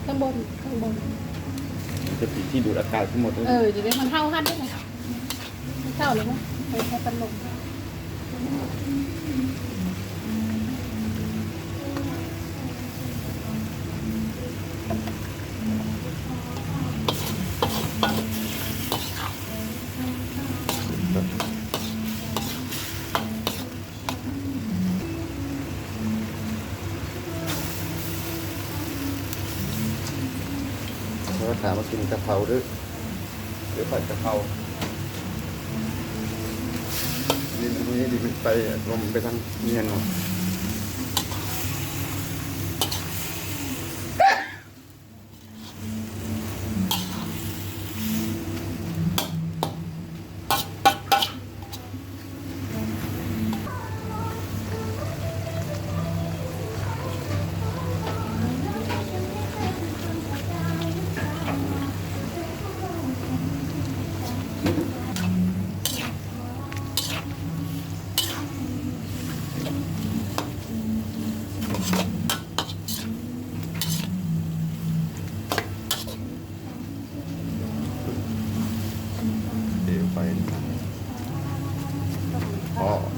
ຂ້າງບົນ ຂ້າງບົນ ຈະເປັນທີ່ດູດອາກາດທັງໝົດເລີຍ. ເອີ ຈະໄດ້ມັນເຮົາຫັ້ນເດ້ນະ ມັນເຈົ້າເລີຍນະ ເປີດໃຫ້ພັດລົມ. ເຂົາຖາມວ່າກິນກະເພົາເດີ້ ຫຼືຜັດກະເພົາ. ນີ້ ນີ້ ນີ້ມັນໄປລົມໄປທາງເມຍນເນາະ. ເດໄປ ອໍ